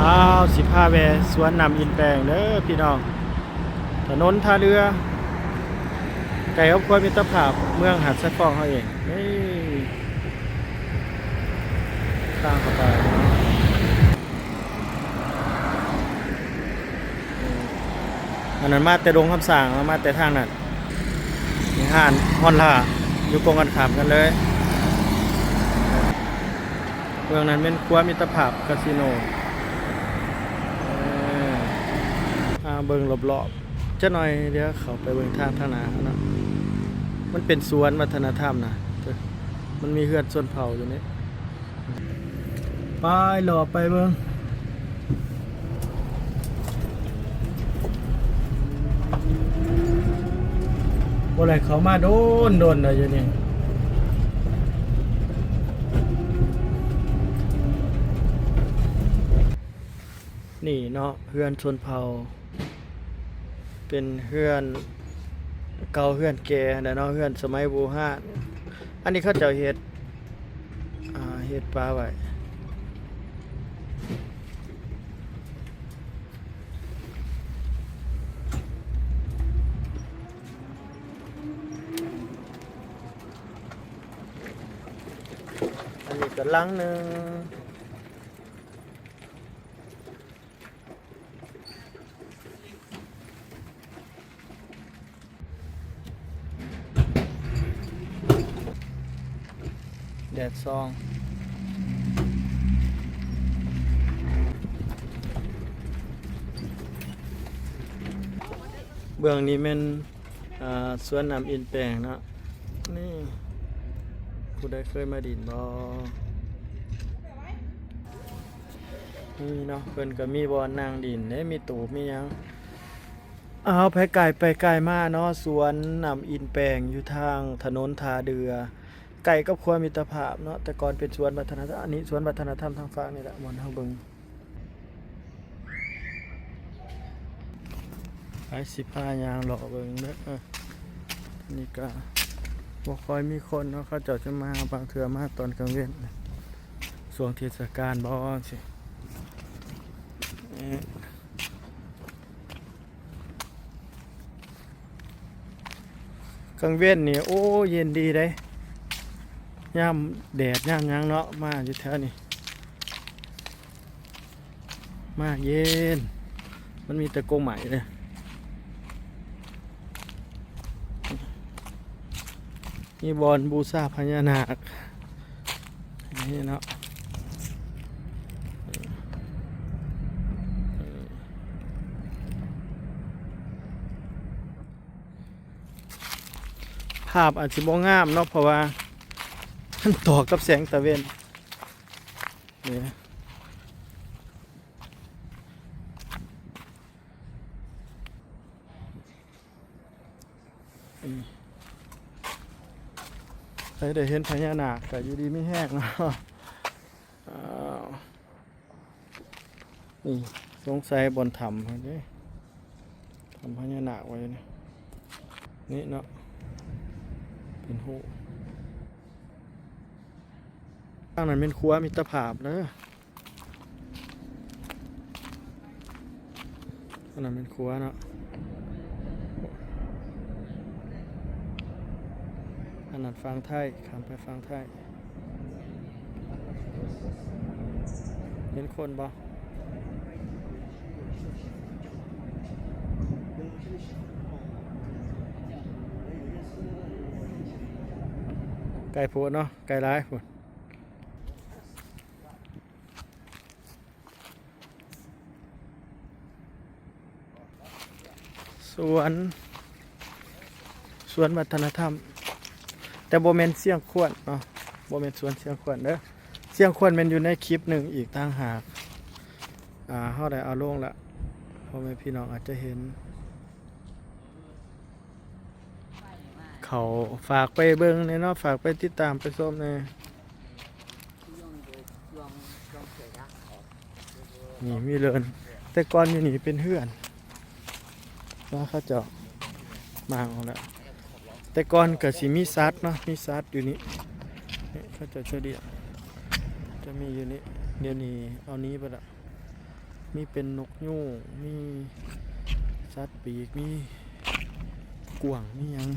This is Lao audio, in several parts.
ອ້າວ ຊິພາແວ່ສວນນ້ຳອິນແປງເດີພີ່ນ້ອງ ຖະໜົນທ່າເຮືອ ໃກ້ຄອບຄົວມິດຕະພາບເມືອງຫາດຊາຍຟອງເຮົາເອງ. ນີ້ ທາງເຂົ້າໄປ ອັນນັ້ນມາແຕ່ດົງຄຳສ້າງ ມາແຕ່ທາງນັ້ນ. ມີຮ້ານຮອນລາຢູ່ກົງກັນຂ້າມກັນເລີຍ. ເບື້ອງນັ້ນແມ່ນຄົວມິດຕະພາບກາສິໂນ. ເອີ ອ່າ ເບິ່ງລອບໆຈັກໜ່ອຍ ດຽວເຂົ້າໄປເບິ່ງທາງທາງໜ້າເນາະ. ມັນເປັນສວນວັດທະນະທຳນະ ມັນມີເຮືອນຊົນເຜົ່າຢູ່ນີ້. ໄປ ເລາະໄປເບິ່ງ ບໍ່ໄດ້ເຂົ້າມາດົນໆແລ້ວຢູ່ນີ້. ນີ້ເນາະ ເຮືອນຊົນເຜົ່າ ເປັນເຮືອນເກົ່າເຮືອນແກ່ແຫຼະເນາະ ເຮືອນສະໄໝບູຮານ. ອັນນີ້ເຂົາເຈົ້າເຮັດ ອ່າ ເຮັດປາໄວ້. ອັນນີ້ກໍຫຼັງໜຶ່ງ. ແດດສ່ອງ. ເບື້ອງນີ້ແມ່ນ ອ່າ ສວນນ້ຳອິນແປງເນາະ. ນີ້ ຜູ້ໃດເຄີຍມາຫຼິ້ນບໍ່? ນີ້ເນາະ ເພິ່ນກໍມີບ່ອນນັ່ງຫຼິ້ນເດ້ ມີຕູບ ມີຫຍັງ. ເອົາ ໃຜກາຍໄປກາຍມາເນາະ ສວນນ້ຳອິນແປງຢູ່ທາງຖະໜົນທ່າເດື່ອ ໃກ້ກັບຂົວມິດຕະພາບເນາະ. ແຕ່ກ່ອນເປັນສວນວັດທະນະທຳ ອັນນີ້ສວນວັດທະນະທຳທາງຝັ່ງນີ້ແຫຼະ ບ່ອນເຮົາເບິ່ງ. ໄປ ຊິພາຍ່າງເລາະເບິ່ງເດີ. ນີ້ກະບໍ່ຄ່ອຍມີຄົນເນາະ ເຂົາເຈົ້າຈະມາ ບາງເທື່ອມາຕອນກາງເວັນ ຊ່ວງເທດສະການບໍ່ ຈັ່ງຊີ້. ກາງເວັນນີ້ ໂອ້ ເຢັນດີເດ້ ຍາມແດດຍາມຫຍັງເນາະ ມາຢູ່ແຖວນີ້ ມາເຢັນ ມັນມີແຕ່ກົງໄມ້ເດ້. ມີບ່ອນບູຊາພະຍານາກ ນີ້ເນາະ. ພາບອາດຊິບໍ່ງາມເນາະ ເພາະວ່າມັນຕໍ່ກັບແສງຕາເວັນ. ນີ້ ໃຜໄດ້ເຫັນພະຍານາກກໍຢູ່ດີມີແຮງເນາະ. ນີ້ ສົງໄສບ່ອນຖ້ຳເດ້ ຖ້ຳພະຍານາກໄວ້ນີ້ ນີ້ເນາະ ເປັນຮູ ທາງນັ້ນແມ່ນຂົວມິດຕະພາບເດີ. ອັນນັ້ນແມ່ນຂົວເນາະ ອັນນັ້ນຝັ່ງໄທ ຂ້າມໄປຝັ່ງໄທ. ເຫັນຄົນບໍ່? ໃກ້ໂພດເນາະ ໃກ້ຫຼາຍພຸ້ນ. ສວນ ສວນວັດທະນະທຳ ແຕ່ບໍ່ແມ່ນຊຽງຂວນເນາະ ບໍ່ແມ່ນສວນຊຽງຂວນເດີ. ຊຽງຂວນແມ່ນຢູ່ໃນຄລິບໜຶ່ງອີກຕ່າງຫາກ. ອ່າ ເຮົາໄດ້ເອົາລົງລະ ພໍ່ແມ່ພີ່ນ້ອງອາດຈະເຫັນ. ເຂົາຝາກໄປເບິ່ງແດ່ເນາະ ຝາກໄປຕິດຕາມໄປຊົມແດ່. ນີ້ມີເລີນ ແຕ່ກ່ອນຢູ່ນີ້ເປັນເຮືອນ ແລ້ວເຂົາເຈົ້າມ້າງອອກແລ້ວ. ແຕ່ກ່ອນກໍຊິມີສັດເນາະ ມີສັດຢູ່ນີ້ ນີ້ເຂົາເຈົ້າຈະລ້ຽງ ຈະມີຢູ່ນີ້. ດຽວນີ້ເອົາໜີໄປລະ. ມີເປັນນົກຍູງ ມີສັດປີກ ມີກວາງ ມີຫຍັງ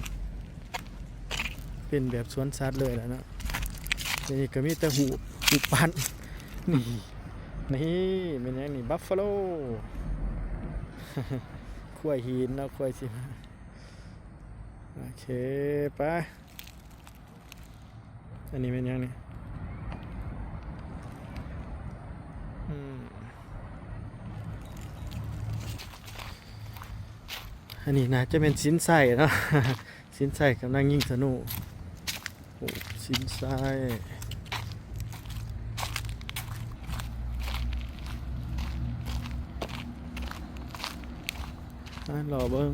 ເປັນແບບສວນສັດເລີຍລະເນາະ. ນີ້ກໍມີແຕ່ຮູບ ຮູບປັ້ນ ນີ້ ນີ້ແມ່ນຫຍັງນີ້? ບັບຟາໂລ ຄວາຍຫີນເນາະ ຄວາຍຊິມາ. ໂອເຄ ໄປ. ອັນນີ້ແມ່ນຫຍັງນີ້? ອືມ ອັນນີ້ໜ້າຈະແມ່ນສິນໄຊເນາະ ສິນໄຊກຳລັງຍິງທະນູ. ໂອ້ ສິນໄຊ ມາລໍເບິ່ງ.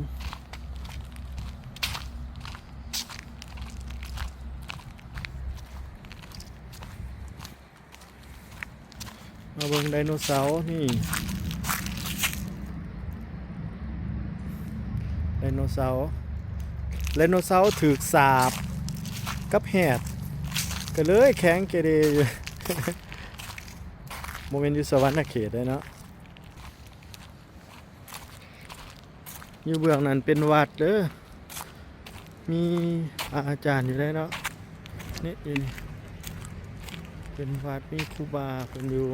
ມາເບິ່ງໄດໂນເສົານີ້ ໄດໂນເສົາ ໄດໂນເສົາຖືກສາບກັບແຮດ ກໍເລີຍແຂງເກເຣຢູ່ ບໍ່ແມ່ນຢູ່ສະຫວັນນະເຂດເດ້ເນາະ. ຢູ່ເບື້ອງນັ້ນເປັນວັດເດີ້ ມີພະອາຈານຢູ່ໃດເນາະ. ນີ້ ຢູ່ນີ້ເປັນວັດ ມີຄູບາເພິ່ນຢູ່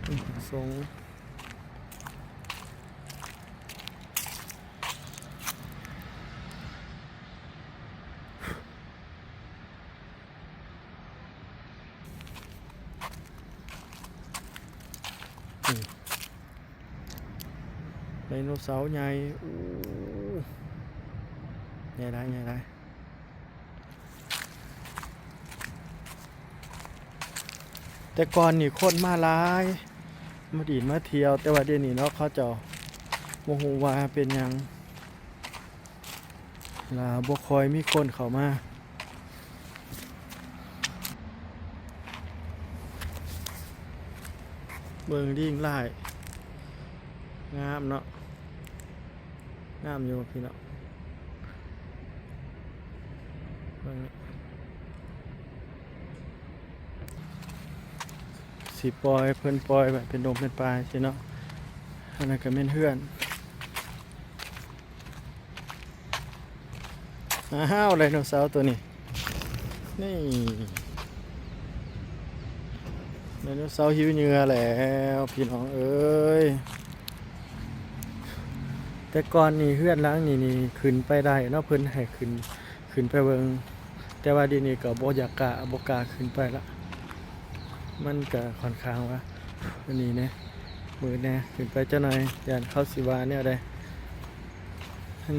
ມີພະສົງ. ນີ້ ໄດໂນເສົາໃຫຍ່ ໂອ້ ໃຫຍ່ຫຼາຍ ໃຫຍ່ຫຼາຍ. ແຕ່ກ່ອນນີ້ຄົນມາຫຼາຍ ມາດິນມາທ່ຽວ ແຕ່ວ່າດຽວນີ້ເນາະ ເຂົາເຈົ້າບໍ່ຮູ້ວ່າເປັນຫຍັງ ລະບໍ່ຄ່ອຍມີຄົນເຂົ້າມາ. ເບິ່ງລີງລາຍ ງາມເນາະ ງາມຢູ່ພີ່ນ້ອງ ເບິ່ງນີ້ ຊິປ່ອຍ ເພິ່ນປ່ອຍໄວ້ເປັນດົງເປັນປ່າຊີ້ເນາະ. ອັນນັ້ນກໍແມ່ນເຮືອນ ອ້າວ ໄດໂນເສົາໂຕນີ້ ນີ້ ໄດໂນເສົາຫິວເຫຍື່ອແລ້ວ ພີ່ນ້ອງເອີຍ. ແຕ່ກ່ອນນີ້ເຮືອນຫຼັງນີ້ນີ້ຂຶ້ນໄປໄດ້ເນາະ ເພິ່ນໃຫ້ຂຶ້ນ ຂຶ້ນໄປເບິ່ງ ແຕ່ວ່າດຽວນີ້ກໍບໍ່ຢາກກ້າ ບໍ່ກ້າຂຶ້ນໄປລະ ມັນກໍຂ້ອນຂ້າງວ່າ ອັນນີ້ແດ່ ມືດແດ່ ຂຶ້ນໄປຈັກໜ່ອຍ ຢ້ານເຂົາຊິວ່າແນວໃດ. ມັນ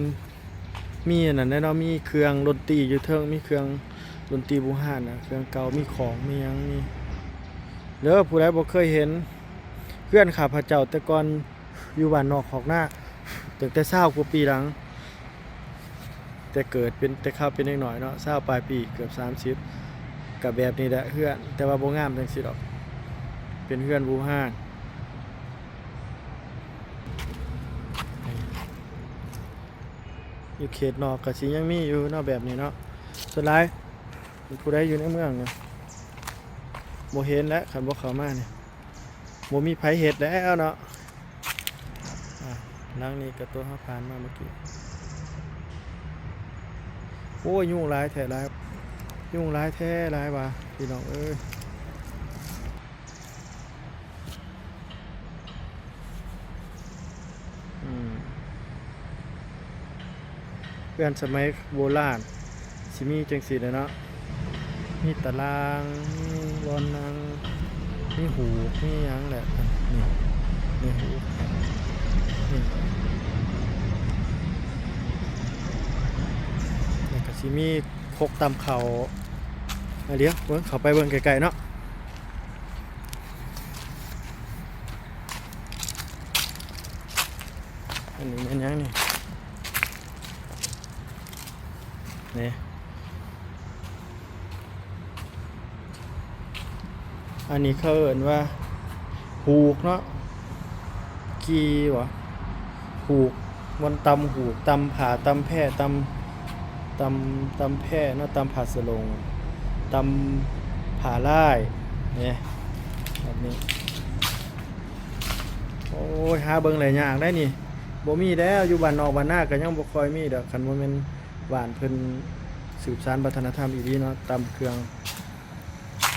ມີອັນນັ້ນແດ່ເນາະ ມີເຄື່ອງດົນຕີຢູ່ເທິງ ມີເຄື່ອງດົນຕີບູຮານນະ ເຄື່ອງເກົ່າ ມີຂອງ ມີຫຍັງ ມີ ເດີ ຜູ້ໃດບໍ່ເຄີຍເຫັນ ເຮືອນຂ້າພະເຈົ້າແຕ່ກ່ອນຢູ່ບ້ານນອກຄອກນາ ຕັ້ງແຕ່ຊາວກວ່າປີຫຼັງ ແຕ່ເກີດເປັນ ແຕ່ຄາວເປັນເດັກນ້ອຍເນາະ ຊາວປາຍປີ ເກືອບສາມສິບ ກະແບບນີ້ແຫຼະເຮືອນ ແຕ່ວ່າບໍ່ງາມຈັ່ງຊີ້ດອກ ເປັນເຮືອນບູຮານ ຢູ່ເຂດນອກກະຊິຍັງມີຢູ່ເນາະ ແບບນີ້ເນາະ. ສ່ວນຫຼາຍ ຜູ້ໃດຢູ່ໃນເມືອງນີ້ ບໍ່ເຫັນແຫຼະ ຄັນບໍ່ເຂົ້າມານີ້ ບໍ່ມີໃຜເຮັດແລ້ວເນາະ. ອ່າ ຫຼັງນີ້ກໍຕົວເຮົາຜ່ານມາເມື່ອກີ້ ໂອ້ຍ ຍຸງຫຼາຍແທ້ຫຼາຍ ຍຸງຫຼາຍແທ້ຫຼາຍວ່າ ພີ່ນ້ອງເອີຍ. ອືມ ເຮືອນສະໄໝໂບລານຊິມີຈັ່ງຊີ້ແຫຼະເນາະ ມີຕາລ່າງ ມີບ່ອນນັ່ງ ມີຫູກ ມີຫຍັງແຫຼະ ນີ້ ມີຫູກ ນີ້ ແລ້ວກໍຊິມີຄົກຕຳເຂົ້າ ອາ ດຽວເບິ່ງ ເຂົ້າໄປເບິ່ງໃກ້ໆເນາະ. ອັນນີ້ແມ່ນຫຍັງນີ້? ນີ້ ອັນນີ້ເຂົາເອີ້ນວ່າຫູກເນາະ ກີ່ຫວາ ຫູກ ບ່ອນຕຳຫູກ ຕຳຜ້າ ຕຳແພ ຕຳ ຕຳ ຕຳແພເນາະ ຕຳຜ້າສະຫຼົງ ຕຳຜ້າລາຍ ນີ້ ແບບນີ້. ໂອ້ຍ ຫາເບິ່ງແລ້ວຍາກໄດ໋ນີ້ ບໍ່ມີແລ້ວ ຢູ່ບ້ານນອກບ້ານນາກໍຍັງບໍ່ຄ່ອຍມີດອກ ຄັນບໍ່ແມ່ນບ້ານເພິ່ນສືບສານວັດທະນະທຳອີ່ຫຼີເນາະ ຕຳເຄື່ອງ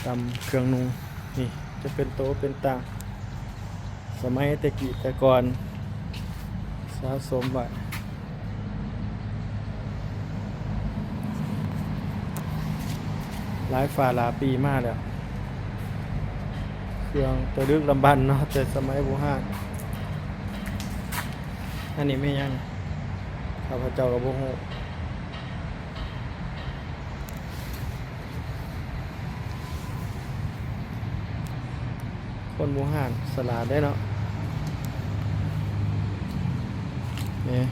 ຕຳເຄື່ອງນຸ່ງ ນີ້ຈະເປັນໂຕເປັນຕັ່ງ ສະໄໝແຕ່ກີ້ແຕ່ກ່ອນ ສະສົມໄວ້ ຫຼາຍຟ້າຫຼາຍປີມາແລ້ວ ເຄື່ອງແຕ່ດຶກດຳບັນເນາະ ແຕ່ສະໄໝບູຮານ. ອັນນີ້ແມ່ນຫຍັງ? ຂ້າພະເຈົ້າກໍບໍ່ຮູ້. ຄົນບູຮານສະຫຼາດເດ້ເນາະ ນີ້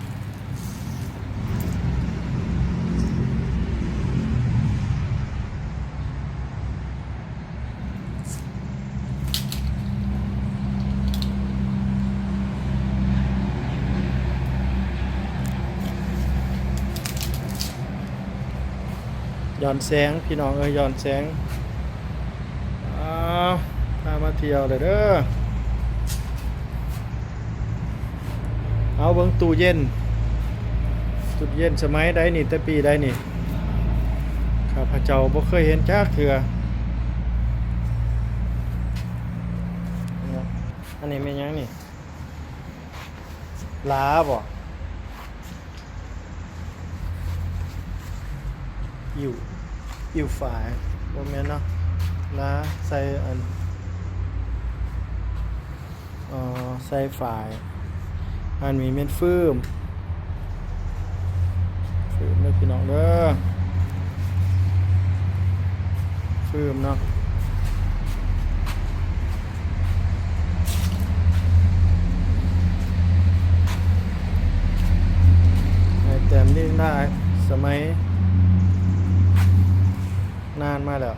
ຍ້ອນແສງ ພີ່ນ້ອງເອີຍ ຍ້ອນແສງ. ອ້າວ ພາມາທ່ຽວເລີຍເດີ. ເອົາເບິ່ງຕູ້ເຢັນ ຕູ້ເຢັນສະໄໝໃດນີ້ ແຕ່ປີໃດນີ້ ຂ້າພະເຈົ້າບໍ່ເຄີຍເຫັນຈັກເທື່ອ. ອັນນີ້ແມ່ນຫຍັງນີ້? ລາບໍ? ອິ້ວ ອິ້ວຝາຍ ບໍ່ແມ່ນເນາະ ລາໃສ່ອັນ ອໍ ໃສ່ຝາຍ ອັນນີ້ແມ່ນຟືມ ຟືມເດີພີ່ນ້ອງເດີ ຟືມເນາະ. ໃຫ້ແຕ້ມນີ້ໄດ້ ສະໄໝນານມາແລ້ວ.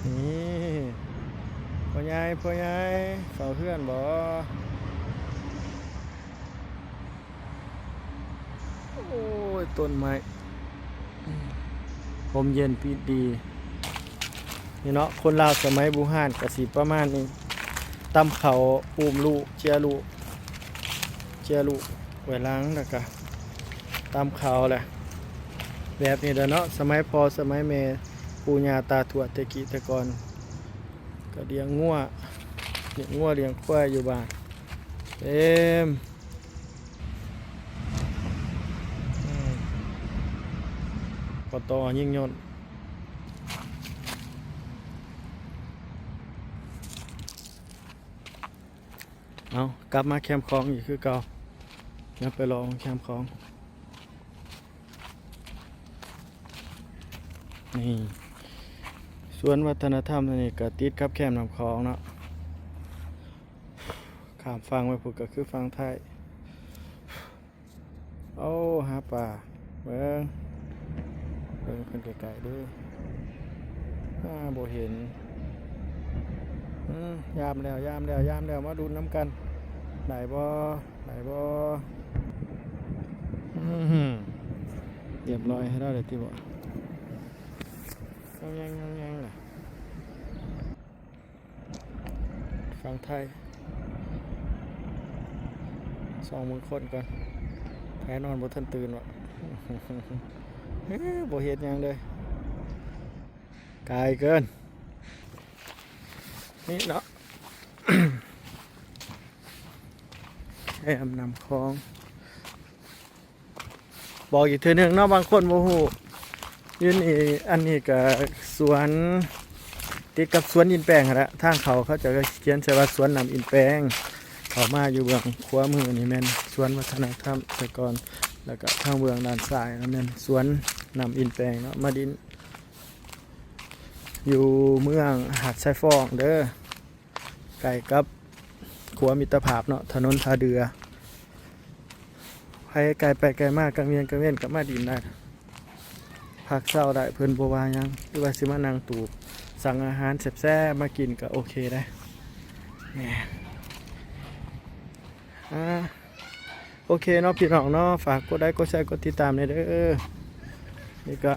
ນີ້ ພໍ່ໃຫຍ່ ພໍ່ໃຫຍ່ ເຝົ້າເຮືອນບໍ? ໂອ້ຍ ຕົ້ນໄມ້ ຮົ່ມເຢັນປີດດີ ນີ້ເນາະ ຄົນລາວສະໄໝບູຮານກໍຊິປະມານນີ້ ຕຳເຂົ້າ ອຸ້ມລູກ ເຈຍລູກ ເຈຍລູກໄວ້ຫຼັງ ແລ້ວກໍຕຳເຂົ້າແຫຼະ ແບບນີ້ແຫຼະເນາະ ສະໄໝພໍ່ສະໄໝແມ່ ປູ່ຍ່າຕາທວດແຕ່ກີ້ແຕ່ກ່ອນ ກໍລ້ຽງງົວ ລ້ຽງງົວລ້ຽງຄວາຍຢູ່ບ້ານ ເຕັມ ອືມ ປະຕໍຍິງຍົນ. ເອົາ ກັບມາແຄມຂອງອີກຄືເກົ່າ ຍັບໄປເລາະເບິ່ງແຄມຂອງ. ນີ້ ສວນວັດທະນະທຳນີ້ກໍຕິດກັບແຄມນ້ຳຂອງເນາະ. ຂ້າມຝັ່ງໄປພຸ້ນກໍຄືຝັ່ງໄທ. ໂອ້ ຫາປາ ເບິ່ງ ເບິ່ງເພິ່ນໃກ້ໆເດີ້. ອາ ບໍ່ເຫັນ. ອືມ ຍາມແລ້ວ ຍາມແລ້ວ ຍາມແລ້ວ ມາລຸ້ນນຳກັນ ໄດ້ບໍ່ ໄດ້ບໍ່? ອືມ ຮຽບຮ້ອຍໃຫ້ລາວໄດ້ຕິບໍ່? ຍັງໆໆໆ ລະ. ຝັ່ງໄທ ສ່ອງເບິ່ງຄົນກ່ອນ ໃຜນອນບໍ່ທັນຕື່ນວະ. ເອີ ບໍ່ເຮັດຫຍັງເລີຍ ກາຍເກີນ. ນີ້ເນາະ ແຄມນ້ຳຂອງ. ບອກອີກເທື່ອໜຶ່ງເນາະ ບາງຄົນບໍ່ຮູ້ ຢູ່ນີ້ ອັນນີ້ກະສວນ ຕິດກັບສວນອິນແປງຫັ້ນລະ ທາງເຂົ້າເຂົາເຈົ້າກະຂຽນໃສ່ວ່າສວນນ້ຳອິນແປງ. ເຂົ້າມາຢູ່ເບື້ອງຂວາມືນີ້ແມ່ນສວນວັດທະນະທຳແຕ່ກ່ອນ ແລ້ວກະທາງເບື້ອງດ້ານຊ້າຍນັ້ນແມ່ນສວນນ້ຳອິນແປງເນາະ ມາດິນ ຢູ່ເມືອງຫາດຊາຍຟອງເດີ້. ໃກ້ກັບຂົວມິດຕະພາບເນາະ ຖະໜົນທ່າເດື່ອ. ໃຜໄກໄປໄກມາ ກາງວຽນກາງເວັນກໍມາດິນໄດ້ ພັກເຊົາໄດ້ ເພິ່ນບໍ່ວ່າຫຍັງ ຫຼືວ່າຊິມານັ່ງຕູບ ສັ່ງອາຫານແຊບໆມາກິນກໍໂອເຄໄດ໋. ແມ່ນ ອາ ໂອເຄເນາະພີ່ນ້ອງເນາະ ຝາກກົດໄລກົດແຊກົດຕິດຕາມແດ່ເດີ. ນີ້ກະ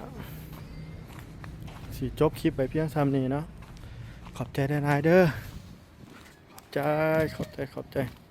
ຊິຈົບຄລິບໄປພຽງຊ່ຳນີ້ເນາະ. ຂອບໃຈຫຼາຍໆເດີ. ຂອບໃຈ ຂອບໃຈ ຂອບໃຈ.